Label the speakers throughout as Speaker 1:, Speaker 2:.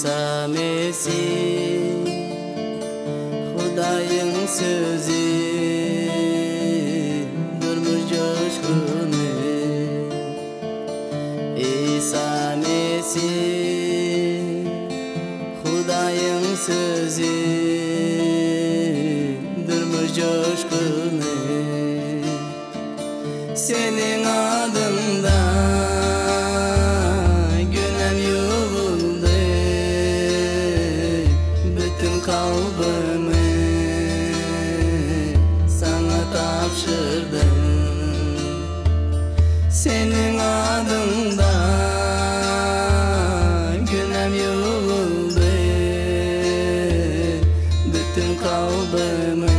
Speaker 1: Isa Mesih Hudaýyň sözi Durmuş joşguny Isa Mesih Hudaýyň sözi Durmuş joşguny Seniň adyňda günäm ýuwuldy, Bütin kalbymy Saňa tabşyrdym. Seniň adyňda günäm ýuwuldy, Bütin kalbymy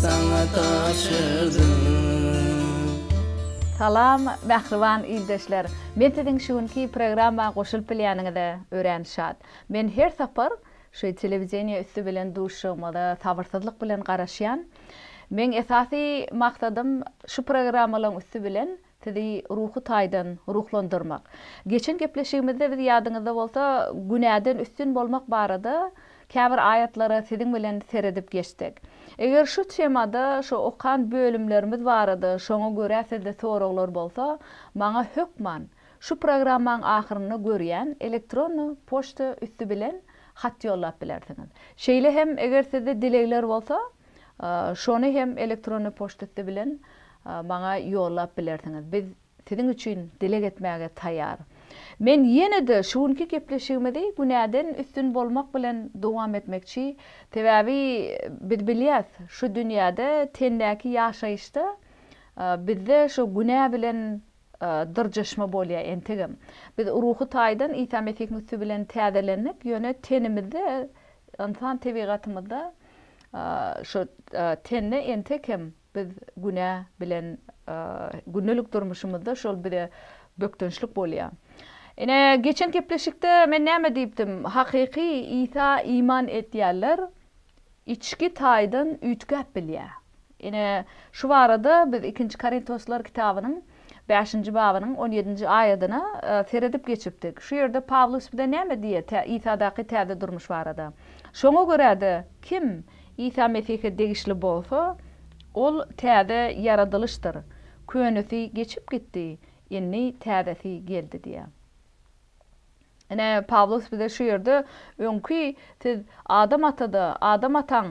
Speaker 1: Saňa tabşyrdym.
Speaker 2: Salam mähriban ildeşler! Men siziň şu günki programma goşulyp bilýäniňize örän şat. Men her sapar şu telewideniýe üsti bilen duşuşygymyza sabyrsyzlyk bilen garaşýan. Meň esasy maksadym şu programmalaryň üsti bilen Sizi ruhy taýdan ruhlandyrmak. Geçen gepleşigimizde biz ýadyňyzda bolsa günäden üstün bolmak barada käbir aýatlara siziň bilen seredip geçdik. Eger şu temada şu okan bölümlerimiz barada şoňa görä sizde soraglar bolsa maňa hökman şu programmaň ahyrynda görýän elektronny poçta üsti bilen hat ýollap bilersiňiz. Şeýle hem eger sizde dilegler bolsa Şony hem elektronny poçta üsti bilen maňa ýollap bilersiňiz. Biz siziň üçin dileg etmäge taýýar. Men ýene-de şu günki gepleşigimizi günäden üstün bolmak bilen dowam etmekçi. Sebäbi biz bilýäs, şu dünýäde tendäki ýaşaýyşda bizde şu günä bilen dyrjaşma bolýar entegem. Biz ruhy taýdan Isa Mesihiň üsti bilen täzelendik, ýöne tenimizde, ynsan tebigatymyzda şu tende entek hem biz günä bilen gündelik durmuşymyzda şol bize bökdençlik bolýar. Ine, geçen gepleşikde men näme diýipdim? Hakyky Isa iman etýänler içki taýdan üýtgäp bilýär. Ine, şu barada biz Ikinji Korintoslar kitabynyň bäşinji babynyň on ýedinji aýadyna seredip geçipdik. Şu ýerde Pawlus bize näme diýýär tä Isadaky täze durmuş barada? Şoňa görä-de, kim Isa Mesihe degişli bolsa, ol täze ýaradylyşdyr, könesi geçip gitdi, indi täzesi geldi diýýär. Ine, Pawlus bize şu ýerde öňki siz Adam atada, Adam ataň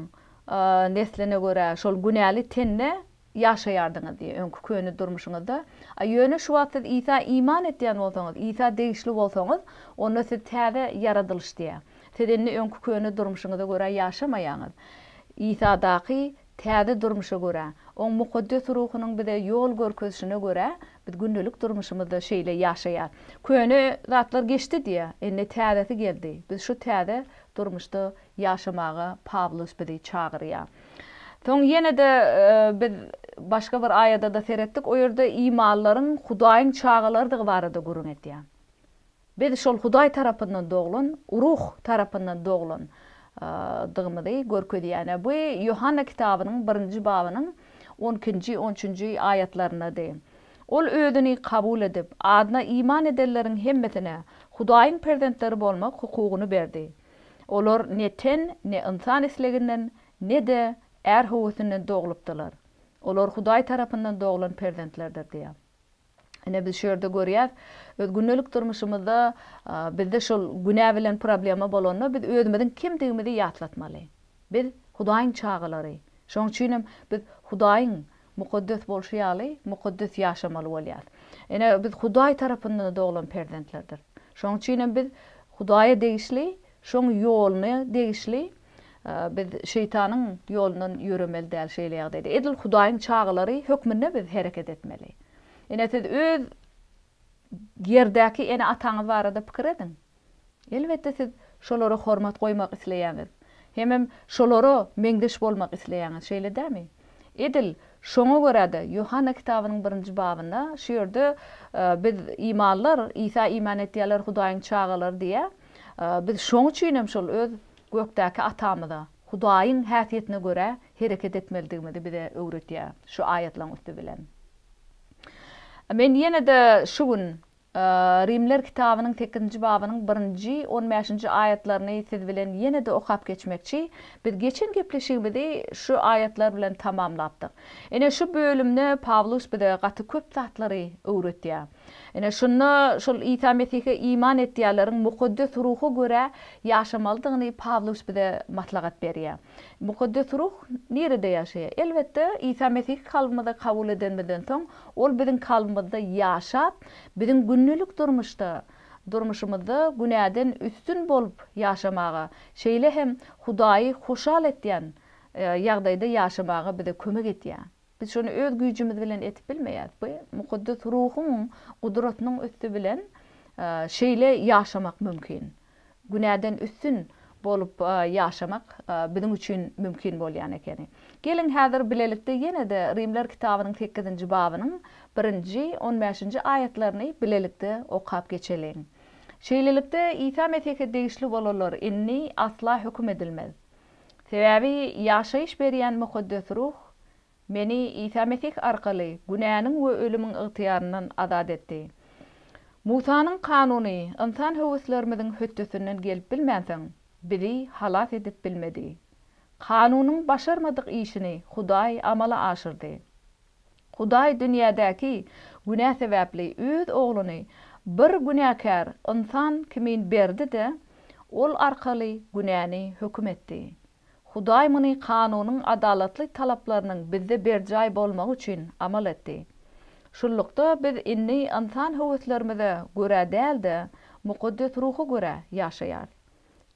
Speaker 2: nesline görä şol günäli tende ýaşaýardyňyz diýýär, öňki köne durmuşyňyzda. A ýöne şu wagt siz Isa iman etýän bolsaňyz, Isa degişli bolsaňyz, onda siz täze ýaradylyş diýýär. Siz indi öňki köne durmuşyňyza görä ýaşamaýaňyz. Isadaky Täze durmuşa görä, Oň Mukaddes Ruhunyň bize ýol görkezişine görä, biz gündelik durmuşymyzda şeýle ýaşaýas. Köne zatlar geçdi diýýär, indi täzesi geldi. Biz şu täze durmuşda ýaşamaga Pawlus bizi çagyrýar. Soň ýene-de biz başga bir aýada-da seretdik, o ýerde imanlylaryň Hudaýyň çagalarydygy barada gürrüň edýär. Biz şol Hudaý tarapyndan doglan, Ruh tarapyndan doglan dygymyzy görkezýän. Bu Ýohanna kitabynyň birinji babynyň on ikinji, on üçünji aýatlaryndady. Ol Özüni kabul edip, adyna iman edenleriň hemmesine Hudaýyň perzentleri bolmak hukugyny berdi. Olar ne ten, ne ynsan isleginden, ne-de är höwesinden doglupdylar. Olar Hudaý tarapyndan doglan perzentlerdir diýýär. Ine biz şu ýerde görýäs, öz gündelik durmuşymyzda bizde şol günä bilen problema bolanda biz özümiziň kimdigimizi ýatlatmaly. Biz Hudaýyň çagalary. Şonuň üçin hem biz Hudaýyň mukaddes bolşy ýaly mukaddes ýaşamaly bolýas. Ine biz Hudaý tarapyndan doglan perzentlerdir. Şonuň üçin hem biz Hudaýa degişli, şoň ýoluna degişli biz şeýtanyň ýolundan ýöremeli däl şeýle ýagdaýda. Edil Hudaýyň çagalary hökmünde biz hereket etmeli. Ine siz öz ýerdäki ene-ataňyz barada pikir ediň. Elbetde siz şolara hormat goýmak isleýäňiz. Hemem şolara meňzeş bolmak isleýäňiz, şeýle dälmi? Edil şoňa görä-de Ýohanna kitabynyň birinji babynda şu ýerde biz imanlar, Isa iman etýärler Hudaýyň çagalary diýýär. Biz şoň üçin hem şol öz gökdäki Atamyza, Hudaýyň häsiýetine görä hereket etmelidigimizi bize öwretýär şu aýatlaryň üsti bilen. Men ýene-de şu gün. Rimler kitabynyň sekizinji babynyň birinji, on bäşinji aýatlaryny siz bilen ýene-de okap geçmekçi. Biz geçen gepleşigimizi şu aýatlar bilen tamamlapdyk. Ine, şu bölümde Pawlus bize gaty köp zatlary öwretýär. Ine, şunda şol Isa Mesihe iman etýänleriň Mukaddes Ruha görä ýaşamalydygyny Pawlus bize maslahat berýär. Mukaddes Ruh nirede ýaşaýar? Elbetde, Isa Mesihi kalbymyza kabul edenimizden soň, Ol biziň kalbymyzda ýaşap, biziň gündelik durmuşda, durmuşymyzda günäden üstün bolup ýaşamaga, şeýle hem Hudaýy hoşal etýän ýagdaýda ýaşamaga bize kömek edýär. Biz şony öz güýjümiz bilen edip bilmeýäris. Bu Mukaddes Ruhuň gudratynyň üsti bilen şeýle ýaşamak mümkin. Günäden üstün bolup ýaşamak biziň üçin mümkin bolýan ekeni. Geliň, häzir bilelikde ýene-de Rimler kitabynyň sekizinji babynyň birinji, on bäşinji aýatlaryny bilelikde okap geçeliň. Şeýlelikde, Isa Mesihe degişli bolanlar indi asla höküm edilmez. Sebäbi ýaşaýyş berýän Mukaddes Ruh meni Isa Mesih arkaly günäniň we ölümiň ygtyýaryndan azat etdi. Musanyň kanuny ynsan höweslerimiziň hötdesinden gelip bilmänsoň, bizi halas edip bilmedi. Kanunyň başarmadyk işini Hudaý amala aşyrdy. Hudaý dünýädäki günä sebäpli Öz Ogluny bir günäkär ynsan kimin berdi-de, Ol arkaly günäni höküm etdi. Hudaý muny kanunyň adalatly talaplarynyň bizde berjaý bolmagy üçin amal etdi. Şunlukda, biz indi ynsan höweslerimize görä däl-de, Mukaddes Ruha görä ýaşaýarys.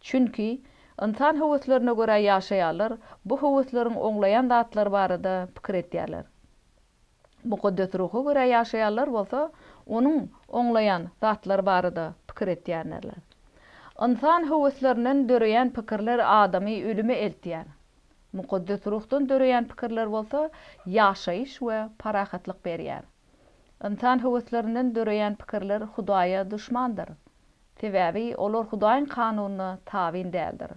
Speaker 2: Çünki, ynsan höweslerine görä ýaşaýanlar bu höwesleriň oňlaýan zatlary barada pikir edýärler. Mukaddes Ruha görä ýaşaýanlar bolsa, Onuň oňlaýan zatlary barada pikir etýändirler. Ynsan höweslerinden döreýän pikirler adamy ölüme eltýär. Mukaddes Ruhdan döreýän pikirler bolsa, ýaşaýyş we parahatlyk berýär. Ynsan höweslerinden döreýän pikirler Hudaýa duşmandyr. Sebäbi olar Hudaýyň kanunyna tabyn däldir.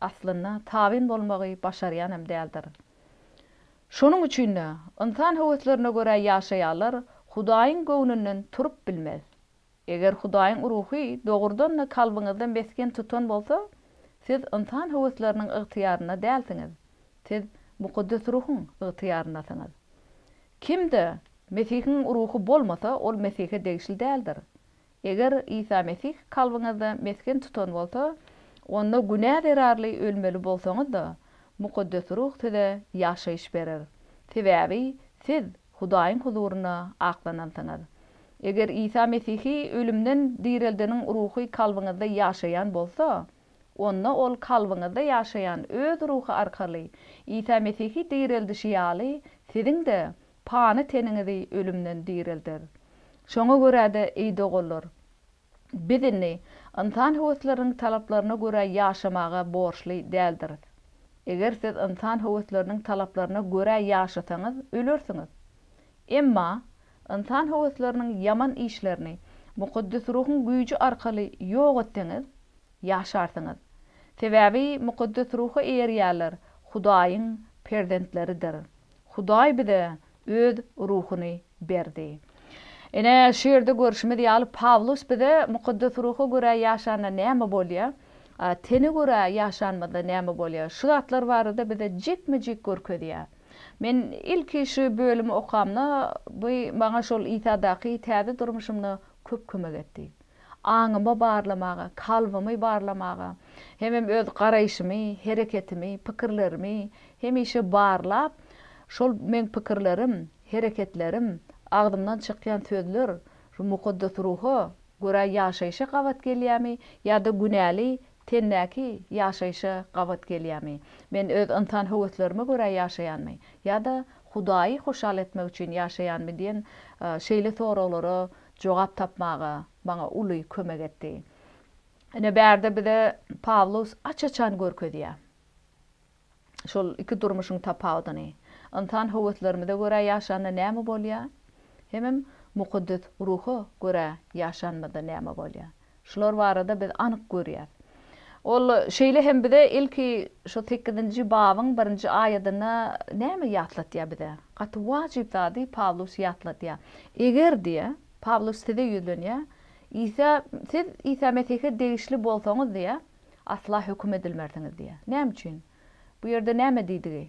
Speaker 2: Aslynda, tabyn bolmagy başarýan hem däldir. Şonuň üçin-de, ynsan höweslerine görä ýaşaýanlar Hudaýyň göwnünden turup bilmez. Eger Hudaýyň Ruhy dogrudan-da kalbyňyzda mesgen tutan bolsa, siz ynsan höwesleriniň ygtyýarynda dälsiňiz, siz Mukaddes Ruhuň ygtyýaryndasyňyz. Kimde Mesihiň Ruhy bolmasa, ol Mesihe degişli däldir. Eger Isa Mesih kalbyňyzda mesgen tutan bolsa, onda günä zerarly ölmeli bolsaňyz-da, Mukaddes Ruh size ýaşaýyş berer. Sebäbi siz Hudaýyň huzurynda aklanansyňyz. Eger Isa Mesihi ölümden direldeniň Ruhy kalbyňyzda ýaşaýan bolsa, onda Ol kalbyňyzda ýaşaýan Öz Ruhy arkaly Isa Mesihi direldişi ýaly, siziň-de pany teniňizi ölümden direlder. Şoňa görä-de, eý doganlar, biz indi ynsan höwesleriniň talaplaryna görä ýaşamaga borçly däldiris. Eger siz ynsan höwesleriniň talaplaryna görä ýaşasaňyz, ölersiňiz. Emma ynsan höwesleriniň ýaman işlerini Mukaddes Ruhuň güýji arkaly ýok etseňiz, ýaşarsyňyz. Sebäbi Mukaddes Ruha eýerýänler Hudaýyň perzentleridir. Hudaý bize Öz Ruhuny berdi. Ine, şu ýerde görşümiz ýaly, Pawlus bize Mukaddes Ruha görä ýaşanda näme bolýar, tene görä ýaşanymyzda näme bolýar, şu zatlar barada bize jikme-jik görkezýär. Men ilki şu bölümi okamda, bu maňa şol Isadaky täze durmuşymda köp kömek etdi. Aňymy barlamaga, kalbymy barlamaga, hemem öz garaýşymy, hereketimi, pikirlerimi hemişe barlap, şol meň pikirlerim, hereketlerim, agzymdan çykýan sözler şu Mukaddes Ruha görä ýaşaýşa gabat gelýärmi ýa-da günäli tendäki ýaşaýşa gabat gelýärmi? Men öz ynsan höweslerime görä ýaşaýanmy ýa-da Hudaýy hoşal etmek üçin ýaşaýanmy diýen şeýle soraglara jogap tapmaga maňa uly kömek etdi. Ine, bärde bize Pawlus aç-açan görkezýär. Şol iki durmuşyň tapawudyny. Ynsan höweslerimize görä ýaşanda näme bolýar? Hemem Mukaddes Ruha görä ýaşanymyzda näme bolýar? Şular barada biz anyk görýäris. Ol şeýle hem bize ilki şu sekizinji babyň birinji aýadynda näme ýatlatýar bize? Gaty wajyp zady Pawlus ýatladýar. Eger diýýär. Pawlus size ýüzlenýär. Isa, siz Isa Mesihe degişli bolsaňyz diýýär, asla höküm edilmersiňiz diýýär. Näme üçin? Bu ýerde näme diýdigi?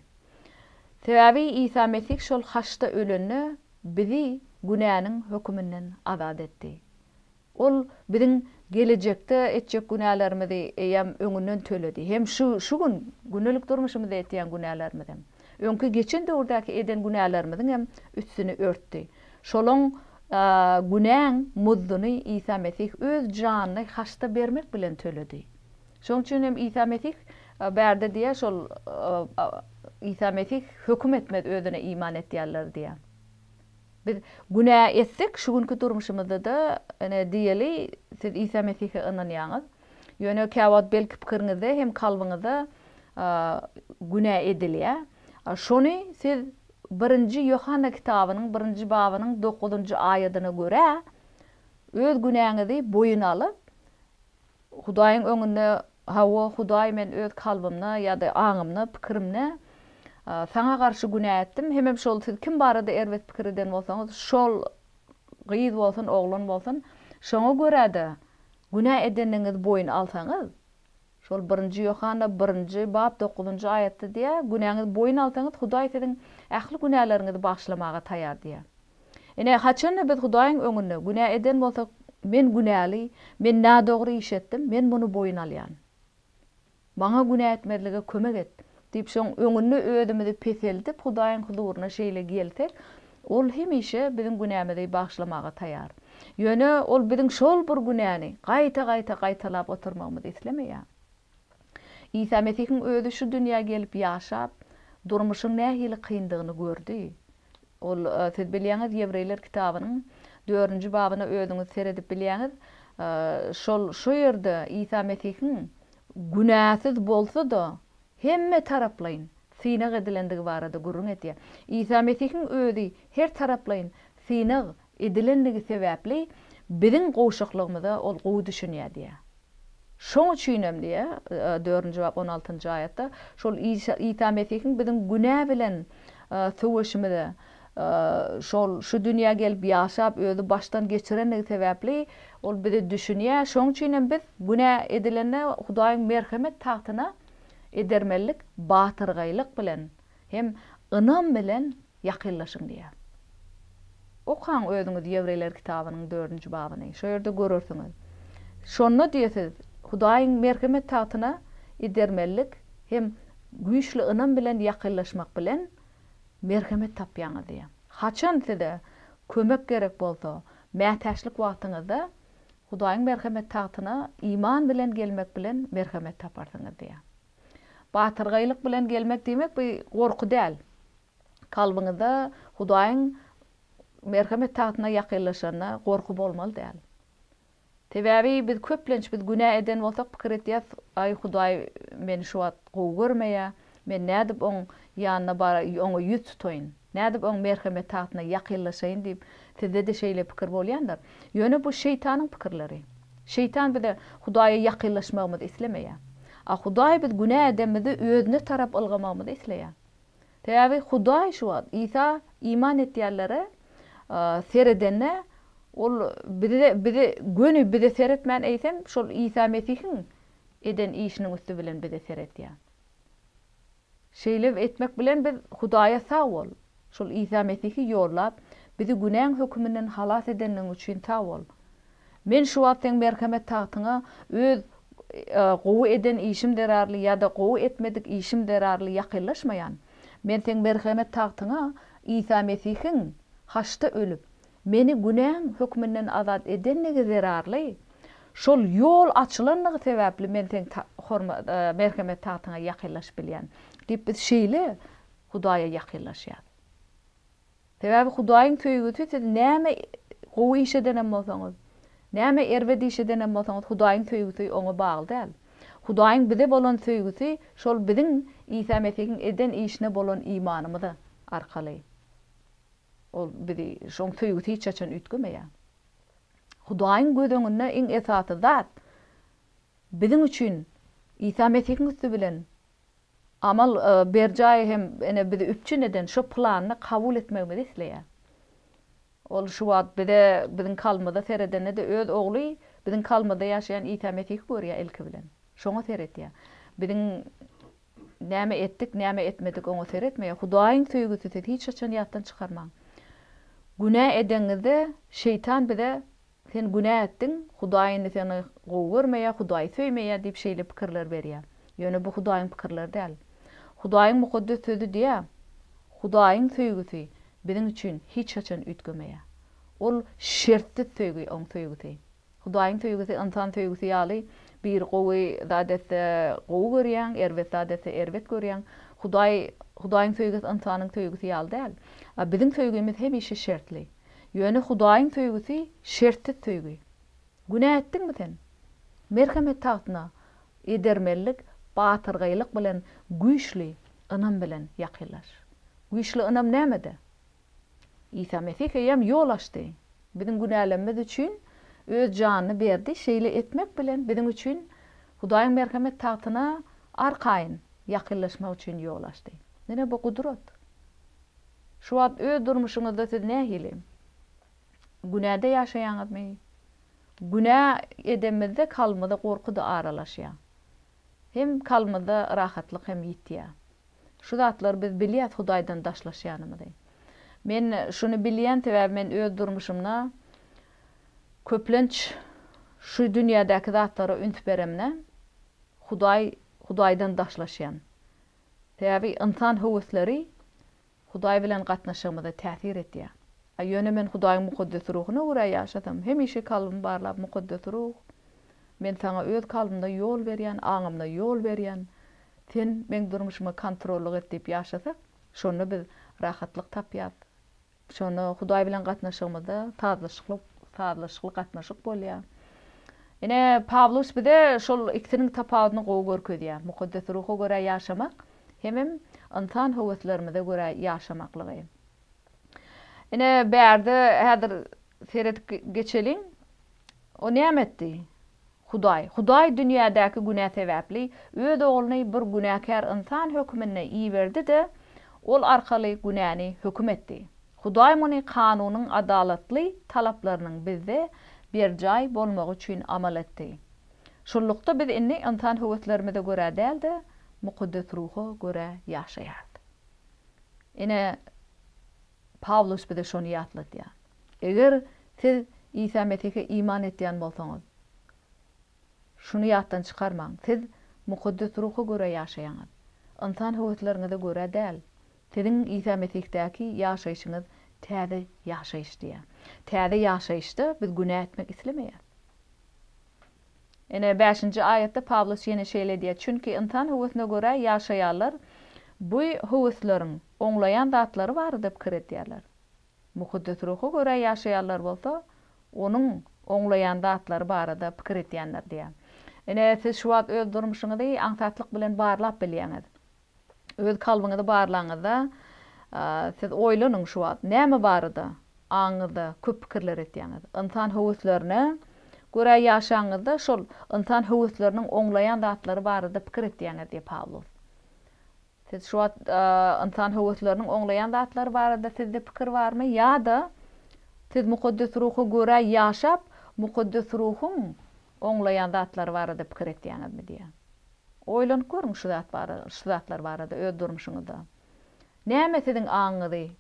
Speaker 2: Sebäbi Isa Mesih şol haçda ölende bizi günäniň höküminden azat etdi. Ol biziň gelejekde etjek günälerimizi eýýäm öňünden töledi. Hem şu şu gün gündelik durmuşymyzda etýän günälerimizem. Öňki geçen döwürdäki eden günälerimiziň hem üstüni örtdi. Şolaň günäň muzduny Isa Mesih öz janyny haçda bermek bilen töledi. Şonuň üçin hem Isa Mesih bärde diýýär, şol Isa Mesih höküm etmez özüne iman etýänleri diýýär. Biz günä etsek, şu günki durmuşymyzda-da, ine, diýeli, siz Isa Mesihe ynanýaňyz. Ýöne käwagt belki pikiriňizde hem kalbyňyzda günä edilýär. Şony siz Birinji Ýohanna kitabynyň birinji babynyň dokuzynjy aýadyna görä, öz günäňizi boýun alyp, Hudaýyň öňünde, hawa, Hudaý, men öz kalbymda ýa-da aňymda, pikirimde Saňa garşy günä etdim, hemem şol siz kim barada erbet pikir eden bolsaňyz, şol gyz bolsun, oglan bolsun, şoňa görä-de günä edendigiňizi boýun alsaňyz, şol Birinji Ýohanna birinji bap dokuzynjy aýatda diýýär, günäňizi boýun alsaňyz, Hudaý siziň ähli günäleriňizi bagyşlamaga taýýar diýýär. Ine, haçan-da biz Hudaýyň öňünde günä eden bolsak, Men günäli, men nädogry iş etdim, men muny boýun alýan. Maňa günä etmezlige kömek et diýip, şoň öňünde özümizi peseldip, Hudaýyň huzuryna şeýle gelsek, Ol hemişe biziň günämizi bagyşlamaga taýar. Ýöne Ol biziň şol bir günäni gaýta-gaýta gaýtalap oturmagymyzy islemeýär. Isa Mesihiň özi şu dünýä gelip ýaşap, durmuşyň nähili kyndygyny gördi. Ol, siz bilýäňiz, Ýewreýler kitabynyň dördünji babyna özüňiz seredip bilýäňiz. Şol şo ýerde Isa Mesihiň günäsiz bolsa-da, hemme taraplaýyn synag edilendigi barada gürrüň edýär. Isa Mesihiň özi her taraplaýyn synag edilendigi sebäpli, biziň gowşaklygymyza ol gowy düşünýär diýýär. Şoň üçinem diýýär, dördünji bap on altynjy aýatda, şol Isa Mesihiň biziň günä bilen söweşimize, şol şu dünýä gelip ýaşap, özi başdan geçirenligi sebäpli, ol bize düşünýär. Şoň üçinem biz günä edilende Hudaýyň merhemet tagtyna edermenlik, batyrgaýlyk bilen hem ynam bilen ýakynlaşyň diýýär. Okaň özüňiz Ýewreýler kitabynyň dördünji babyny, şo ýerde görersiňiz. Şonda diýýär siz Hudaýyň merhemet tagtyna edermenlik hem güýçli ynam bilen ýakynlaşmak bilen merhemet tapýaňyz diýýär. Haçan size kömek gerek bolsa, mätäçlik wagtyňyzda Hudaýyň merhemet tagtyna iman bilen gelmek bilen merhemet taparsyňyz diýýär. Batyrgaýlyk bilen gelmek diýmek bu gorky däl. Kalbyňyzda Hudaýyň merhemet tagtyna ýakynlaşanda gorky bolmaly däl. Sebäbi biz köplenç biz günä eden bolsak pikir etýäs, aý Hudaý meni şu wagt gowy görmeýär, men nädip oň ýanyna baraý, oňa ýüz tutaýyn, nädip oň merhemet tagtyna ýakynlaşaýyn diýip sizde-de şeýle pikir bolýandyr. Ýöne bu şeýtanyň pikirleri. Şeýtan bize Hudaýa ýakynlaşmagymyzy islemeýär. A Hudaý biz günä edenimizde özüne tarap ylgamagymyzy isleýär. Sebäbi Hudaý şu wagt Isa iman etýänlere seredende, ol bize bize göni bize seretmän eýsem şol Isa Mesihiň eden işiniň üsti bilen bize seretýär. Şeýle etmek bilen biz Hudaýa sag bol, şol Isa Mesihi ýollap, bizi günäň höküminden halas edenligiň üçin sag bol. Men şu wagt seň merhemet tagtyňa öz gowy eden işim zerarly ýa-da gowy etmedik işim zerarly ýakynlaşmaýan. Men seň merhemet tagtyňa Isa Mesihiň haçda ölüp, meni günäň höküminden azat edenligi zerarly, şol ýol açylanlygy sebäpli men seň merhemet tagtyňa ýakynlaşyp bilýän. Diýip biz şeýle Hudaýa ýakynlaşýas. Sebäbi Hudaýyň söýgüsi siz näme gowy iş edenem bolsaňyz, näme erbet iş edenem bolsaňyz Hudaýyň söýgüsi oňa bagly däl. Hudaýyň bize bolan söýgüsi şol biziň Isa Mesihiň eden işine bolan imanymyza arkaly. Ol bizi şoň söýgüsi hiç haçan üýtgemeýär. Hudaýyň göz öňünde iň esasy zat biziň üçin Isa Mesihiň üsti bilen Amal berjaý hem ene bizi üpjün eden şo planyny kabul etmegimizi isleýär. Ol şu wagt bize, biziň kalbymyza seredende-de öz Ogly, biziň kalbymyzda ýaşaýan Isa Mesihi görýär ilki bilen. Şoňa seredýär. Biziň näme etdik, näme etmedik oňa seretmeýär. Hudaýyň söýgüsi siz hiç haçan ýatdan çykarmaň. Günä edeňizde şeýtan bize sen günä etdiň, Hudaý indi seni gowy görmeýär, Hudaý söýmeýär diýip şeýle pikirler berýär. Ýöne bu Hudaýyň pikirleri däl. Hudaýyň mukaddes sözi diýýär, Hudaýyň söýgüsi biziň üçin hiç haçan üýtgemeýär. Ol şertsiz söýgi, oň söýgüsi. Hudaýyň söýgüsi ynsan söýgüsi ýaly biri gowy zat etse gowy görýäň, erbet zat etse erbet görýäň. Hudaý Hudaýyň söýgüsi ynsanyň söýgüsi ýaly däl. A biziň söýgimiz hemişe şertli. Ýöne Hudaýyň söýgüsi şertsiz söýgi. Günä etdiňmi sen? Merhemet tagtyna edermenlik, batyrgaýlyk bilen güýçli ynam bilen ýakynlaş. Güýçli ynam nämede? Isa Mesih eýýäm ýol açdy. Biziň günälerimiz üçin Öz janyny berdi. Şeýle etmek bilen biziň üçin Hudaýyň merhemet tagtyna arkaýyn ýakynlaşmak üçin ýol açdy. Ine bu gudrat. Şu wagt öz durmuşyňyzda siz nähili? Günäde ýaşaýaňyzmy? Günä edemizde kalbymyza gorky-da aralaşýar. Hem kalbymyzda rahatlyk hem ýitýär. Şu zatlary biz bilýäs Hudaýdan daşlaşýanymyzy. Men şuny bilýän sebäbi men öz durmuşymda köplenç şu dünýädäki zatlara üns beremde Hudaý Hudaýdan daşlaşýan. Sebäbi ynsan höwesleri Hudaý bilen gatnaşygymyza täsir etýär. A ýöne men Hudaýyň Mukaddes Ruhuna görä ýaşasam, hemişe kalbymy barlap, Mukaddes Ruh, men Saňa öz kalbymda ýol berýän, aňymda ýol berýän, Sen meň durmuşyma kontrollyk et diýip ýaşasak, şonda biz rahatlyk tapýas. Şonda Hudaý bilen gatnaşygymyzda sazlaşykly, sazlaşykly gatnaşyk bolýar. Ine, Pawlus bize şol ikisiniň tapawudyny gowy görkezýär. Mukaddes Ruha görä ýaşamak hemem ynsan höweslerimize görä ýaşamaklygy. Ine, bärde häzir seredip geçeliň. O näme etdi? Hudaý. Hudaý dünýädäki günä sebäpli Öz Ogluny bir günäkär ynsan höküminde iberdi-de, Ol arkaly günäni höküm etdi. Hudaý muny kanunyň adalatly talaplarynyň bizde berjaý bolmagy üçin amal etdi. Şunlukda biz indi ynsan höweslerimize görä däl-de, Mukaddes Ruha görä ýaşaýarys. Ine, Pawlus bize şony ýatladýar. Eger siz Isa Mesihe iman etýän bolsaňyz, şuny ýatdan çykarmaň, siz Mukaddes Ruha görä ýaşaýaňyz. Ynsan höwesleriňize görä däl. Siziň Isa Mesihdäki ýaşaýşyňyz täze ýaşaýyş diýýär. Täze ýaşaýyşda biz günä etmek islemeýäris. Ine, bäşinji aýatda Pawlus ýene şeýle diýýär, Çünki ynsan höwesine görä ýaşaýanlar bu höwesleriň oňlaýan zatlary barada pikir edýärler. Mukaddes Ruha görä ýaşaýanlar bolsa, Onuň oňlaýan zatlary barada pikir edýänler diýýär. Ine, siz şu wagt öz durmuşyňyzy aňsatlyk bilen barlap bilýäňiz. Öz kalbyňyzy barlaňyzda, siz oýlanyň şu wagt, näme barada aňyňyzda köp pikirler etýäňiz? Ynsan höweslerine görä ýaşaňyzda, şol ynsan höwesleriniň oňlaýan zatlary barada pikir etýäňiz diýýär Pawlus. Siz şu wagt ynsan höwesleriniň oňlaýan zatlary barada sizde pikir barmy? Ýa-da siz Mukaddes Ruha görä ýaşap, Mukaddes Ruhuň oňlaýan zatlary barada pikir etýäňizmi diýýär. Oýlanyp görüň şu zat barada, şu zatlar barada öz durmuşyňyzda. Näme siziň aňyňyzy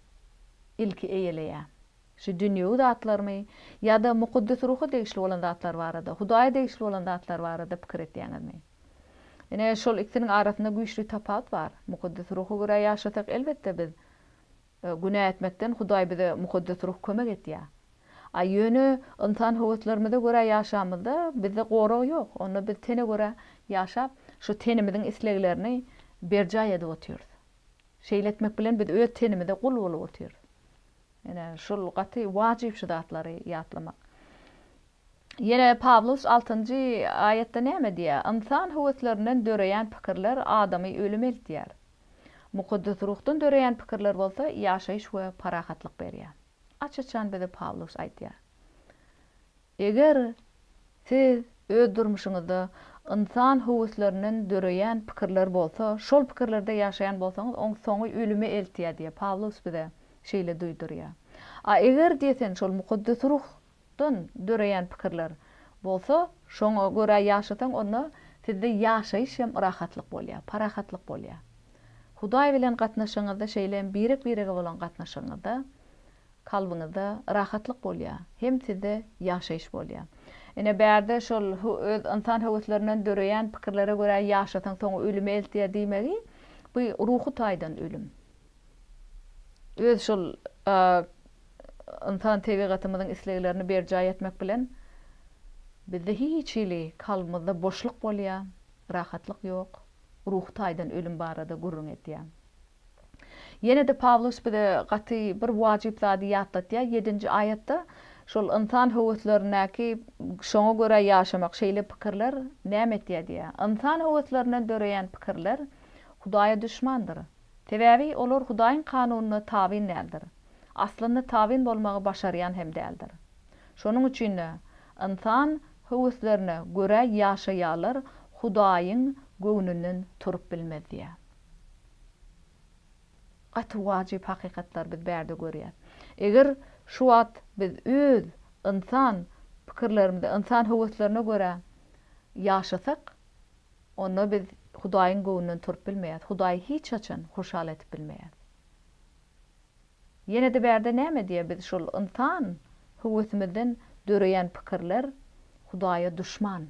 Speaker 2: ilki eýeleýär? Şu dünýewi zatlarmy ýa-da Mukaddes Ruha degişli bolan zatlar barada, Hudaýa degişli bolan zatlar barada pikir etýäňizmi? Ine, şol ikisiniň arasynda güýçli tapawut bar. Mukaddes Ruha görä ýaşasak, elbetde biz Günä etmekden Hudaý bize Mukaddes Ruh kömek etýär. A ýöne ynsan höweslerimize görä ýaşamyzda bizde gorag ýok. Onda biz tene görä ýaşap, şu tenimiziň isleglerini berjaý edip otyrys. Şeýle etmek bilen biz öz tenimize gul bolup otyrys. Ine, şul gaty wajyp şu zatlary ýatlamak. Ýene Pawlus altynjy aýatda näme diýýär? Ynsan höweslerinden döreýän pikirler adamy ölüme eltýär. Mukaddes Ruhdan döreýän pikirler bolsa ýaşaýyş we parahatlyk berýär. Aç-açan bize Pawlus aýdýar. Eger siz öz durmuşyňyzda ynsan höweslerinden döreýän pikirler bolsa, şol pikirlerde ýaşaýan bolsaňyz, oň soňy ölüme eltýär diýýär. Pawlus bize şeýle duýdurýar. A eger diýe sen şol Mukaddes Ruhdan döreýän pikirler bolsa, şoňa görä ýaşasaň, onda sizde ýaşaýyş hem rahatlyk bolýar, parahatlyk bolýar. Hudaý bilen gatnaşygyňyzda, şeýle hem birek-birege bolan gatnaşygyňyzda kalbyňyzda rahatlyk bolýar, hem sizde ýaşaýyş bolýar. Ine, bärde şol öz ynsan höweslerinden döreýän pikirlere görä ýaşasaň soňy ölüme eltýär diýmegi, bu ruhy taýdan ölüm. Öz şol ynsan tebigatymyzyň isleglerini berjaý etmek bilen bizde hiç hili kalbymyzda boşluk bolýar, rahatlyk ýok, ruhy taýdan ölüm barada gürrüň edýär. Ýene-de Pawlus bize gaty bir wajyp zady ýatlatýar, ýedinji aýatda şol ynsan höweslerindäki şoňa görä ýaşamak şeýle pikirler näme etýär diýýär. Ynsan höweslerinden döreýän pikirler Hudaýa duşmandyr. Sebäbi olar Hudaýyň kanunyna tabyn däldir. Aslynda tabyn bolmagy başarýan hem däldir. Şonuň üçin-de, ynsan höweslerine görä ýaşaýarlar Hudaýyň göwnünden turup bilmez diýýär. Gaty wajyp hakykatlary biz bärde görýäs. Eger şu wagt biz öz ynsan pikirlerimize, ynsan höweslerine görä ýaşasak, onda biz Hudaýyň göwnünden turup bilmeýäs, Hudaýy hiç haçan hoşal edip bilmeýäs. Ýene-de bärde näme diýýär, biz şol ynsan höwesimizden döreýän pikirler Hudaýa duşman.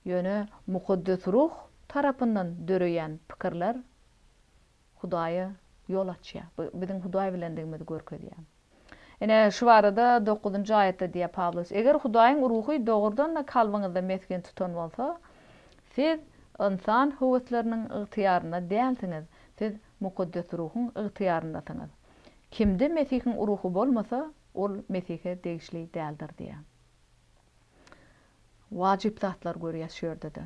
Speaker 2: Ýöne Mukaddes Ruh tarapyndan döreýän pikirler Hudaýa ýol açýar. Bu biziň Hudaý bilendigimizi görkezýär. Ine, şu barada dokuzynjy aýatda diýýär Pawlus, Eger Hudaýyň Ruhy dogrudan-da kalbyňyzda mesgen tutan bolsa, siz ynsan höwesleriniň ygtyýarynda dälsiňiz, siz Mukaddes Ruhuň ygtyýaryndasyňyz. Kimde Mesihiň Ruhy bolmasa, ol Mesihe degişli däldir diýýär. Wajyp zatlar görýäs şu ýerde-de.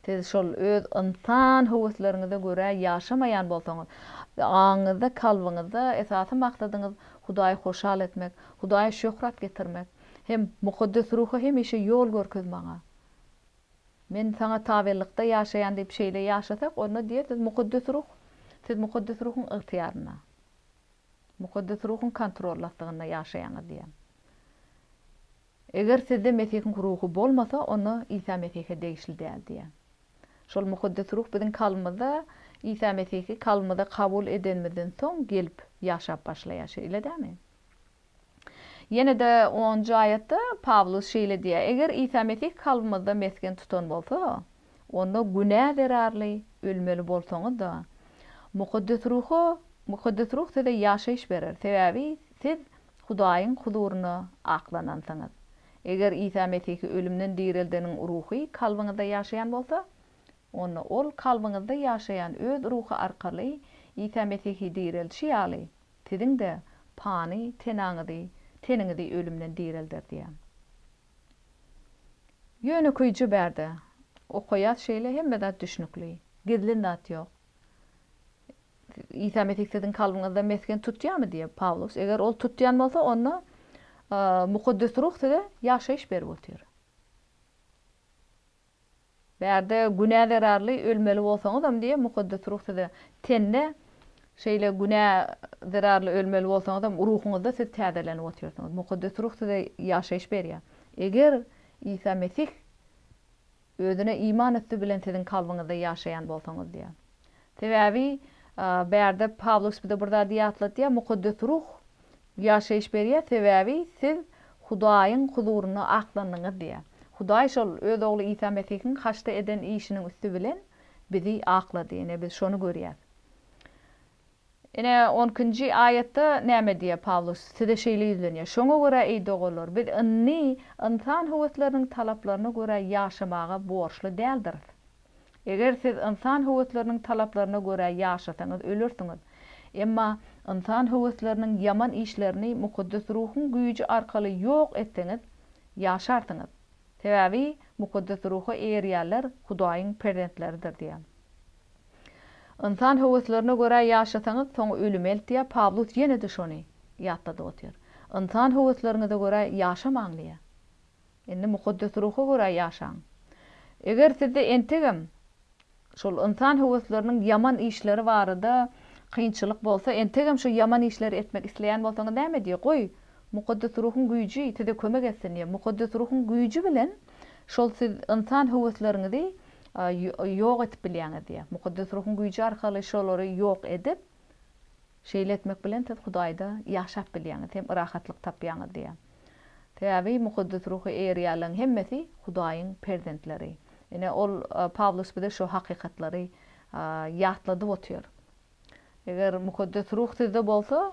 Speaker 2: Siz şol öz ynsan höwesleriňize görä ýaşamaýan bolsaňyz, aňyňyzda, kalbyňyzda esasy maksadyňyz Hudaýy hoşal etmek, Hudaýa şöhrat getirmek hem Mukaddes Ruha hemişe ýol görkez maňa. Men Saňa tabynlykda ýaşaýan diýip şeýle ýaşasak, onda diýer siz Mukaddes Ruh, siz Mukaddes Ruhuň ygtyýarynda. Mukaddes Ruhuň kontrollastygynda ýaşaýaňyz diýýär. Eger sizde Mesihiň Ruhy bolmasa, onda Isa Mesihe degişli däl diýýär. Şol Mukaddes Ruh biziň kalbymyzda Isa Mesihi kalbymyza kabul edenimizden soň gelip ýaşap başlaýar, şeýle dälmi? Ýene-de onunjy aýatda Pawlus şeýle diýýär, Eger Isa Mesih kalbymyzda mesgen tutan bolsa, onda günä zerarly ölmeli bolsaňyz-da, Mukaddes Ruha, Mukaddes Ruh size ýaşaýyş berer, sebäbi siz Hudaýyň huzuryna aklanansyňyz. Eger Isa Mesihi ölümden direldeniň Ruhy kalbyňyzda ýaşaýan bolsa, onda Ol kalbyňyzda ýaşaýan Öz Ruhy arkaly Isa Mesihi direldişi ýaly, siziň-de pany tenaňyzy, teniňizi ölümden direlder diýýär. Ýönekeýje bärde. Okaýas şeýle hemme zat düşnükli. Gizlin zat ýok. Isa Mesih siziň kalbyňyzda mesgen tutýarmy diýýär Pawlus. Eger ol tutýan bolsa, onda Mukaddes Ruh size ýaşaýyş berip otyr. Bärde günä zerarly ölmeli bolsaňyzam diýýär, Mukaddes Ruh size tende şeýle günä zerarly ölmeli bolsaňyzam, ruhuňyzda siz täzelenip otyrsyňyz. Mukaddes Ruh size ýaşaýyş berýär. Eger Isa Mesih Özüne iman üsti bilen siziň kalbyňyzda ýaşaýan bolsaňyz diýýär. Sebäbi bärde Pawlus bize bir zady ýatladýar, Mukaddes Ruh ýaşaýyş berýär, sebäbi siz Hudaýyň huzurynda aklandyňyz diýýär. Hudaý şol Öz Ogly Isa Mesihiň haçda eden işiniň üsti bilen bizi aklady. Ine, biz şony görýäs. Ine, on ikinji aýatda näme diýýär Pawlus? Size şeýle ýüzlenýär, Şoňa görä, eý doganlar, biz indi ynsan höwesleriniň talaplaryna görä ýaşamaga borçly däldiris. Eger siz ynsan höwesleriniň talaplaryna görä ýaşasaňyz, ölersiňiz. Emma ynsan höwesleriniň ýaman işlerini Mukaddes Ruhuň güýji arkaly ýok etseňiz, ýaşarsyňyz. Sebäbi Mukaddes Ruha eýerýänler Hudaýyň perzentleridir diýýär. Ynsan höweslerine görä ýaşasaňyz, soňy ölüme eltýär, Pawlus ýene-de şony ýatladyp otyr. Ynsan höwesleriňize görä ýaşamaň diýýär. Indi Mukaddes Ruha görä ýaşaň. Eger sizde entegem şol ynsan höwesleriniň ýaman işleri barada. kynçylyk bolsa, entegem şu ýaman işleri etmek isleýän bolsaňyz näme diýýär? Goý, Mukaddes Ruhuň güýji size kömek etsin diýýär. Mukaddes Ruhuň güýji bilen şol siz ynsan höwesleriňizi ýok edip bilýäňiz diýýär. Mukaddes Ruhuň güýji arkaly şolary ýok edip, şeýle etmek bilen siz Hudaýda ýaşap bilýäňiz hem rahatlyk tapýaňyz diýýär. Sebäbi Mukaddes Ruha eýerýänleriň hemmesi Hudaýyň perzentleri. Ine, ol Pawlus bize şu hakykatlary ýatladyp otyr. Eger Mukaddes Ruh sizde bolsa,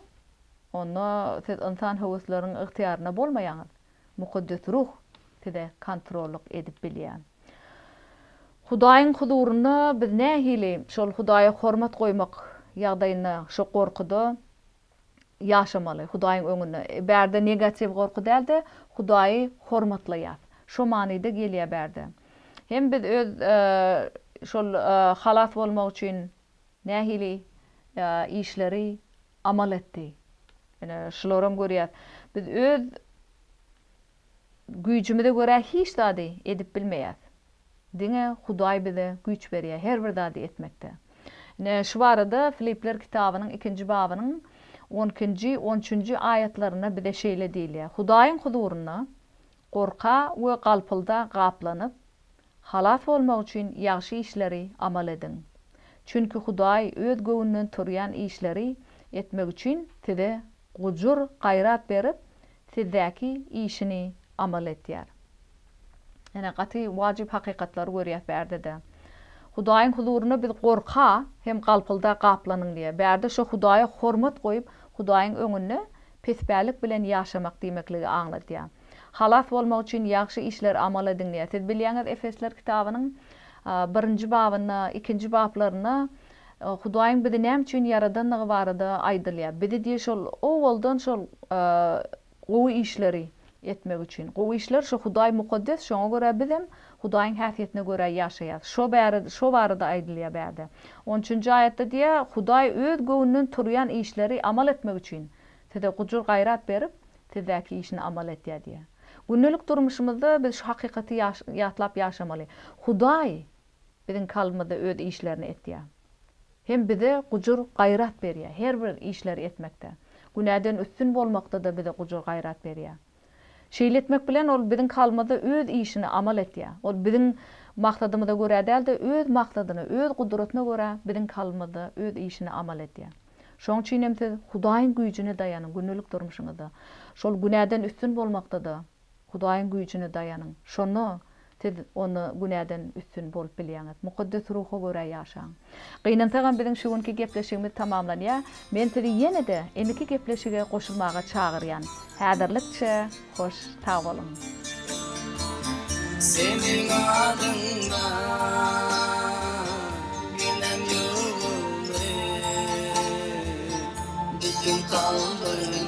Speaker 2: onda siz ynsan höwesleriniň ygtyýarynda bolmaýaňyz. Mukaddes Ruh size kontrollyk edip bilýär. Hudaýyň huzurynda biz nähili şol Hudaýa hormat goýmak ýagdaýynda şo gorkuda ýaşamaly Hudaýyň öňünde. Bärde negatiw gorky däl-de, Hudaýy hormatlaýas. Şo manyda gelýär bärde. Hem biz öz şol halas bolmak üçin nähili işleri amal etdi. Ine, şularam görýäs. Biz öz güýjümize görä hiç zady edip bilmeýäs. Diňe Hudaý bize güýç berýär her bir zady etmekde. Ine, şu barada Filipler kitabynyň ikinji babynyň on ikinji, on üçünji aýatlarynda bize şeýle diýilýär, Hudaýyň huzurynda gorka we galpylda gaplanyp, Halas bolmak üçin ýagşy işleri amal ediň. Çünki Hudaý öz göwnünden turýan işleri etmek üçin size gujur-gaýrat berip, sizdäki işini amal etýär. Ine, gaty wajyp hakykatlary görýäs bärde-de. Hudaýyň huzurynda biz gorka hem galpylda gaplanyň diýýär. Bärde şo Hudaýa hormat goýup, Hudaýyň öňünde pespälik bilen ýaşamak diýmekligi aňladýar. Halas bolmak üçin ýagşy işleri amal ediň diýýär. Siz bilýäňiz Efesler kitabynyň birinji babynda, ikinji baplarynda Hudaýyň bizi näme üçin ýaradandygy barada aýdylýar. Bizi diýýär şol owaldan şol gowy işleri etmek üçin. Gowy işler şo Hudaý mukaddes, şoňa görä bizem Hudaýyň häsiýetine görä ýaşaýas. Şo bäri şo barada aýdylýar bärde. On üçünji aýatda diýýär, Hudaý öz göwnünden turýan işleri amal etmek üçin size gujur-gaýrat berip, sizdäki işini amal etýär diýýär. Gündelik durmuşymyzda biz şu hakykaty ýatlap ýaşamaly. Hudaý biziň kalbymyzda öz işlerini etýär. Hem bize gujur gaýrat berýär her bir işleri etmekde. Günäden üstün bolmakda-da bize gujur gaýrat berýär. Şeýle etmek bilen ol biziň kalbymyzda öz işini amal etýär. Ol biziň maksadymyza görä däl-de, öz maksadyna, öz gudratyna görä biziň kalbymyzda öz işini amal edýär. Şonuň üçin hem siz Hudaýyň güýjüne daýanyň gündelik durmuşyňyzda. Şol günäden üstün bolmakda-da Hudaýyň güýjüne daýanyň. Şonda siz onda günäden üstün bolup bilýäňiz. Mukaddes Ruha görä ýaşaň. Gynansagam biziň şu günki gepleşigimiz tamamlanýar. Men sizi ýene-de indiki gepleşige goşulmaga çagyrýan. Häzirlikçe hoş sag boluň.
Speaker 1: Seniň adyňda günäm ýuwuldy, Bütin kalbymy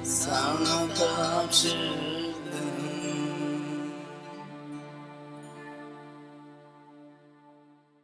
Speaker 1: saňa tabşyrdym.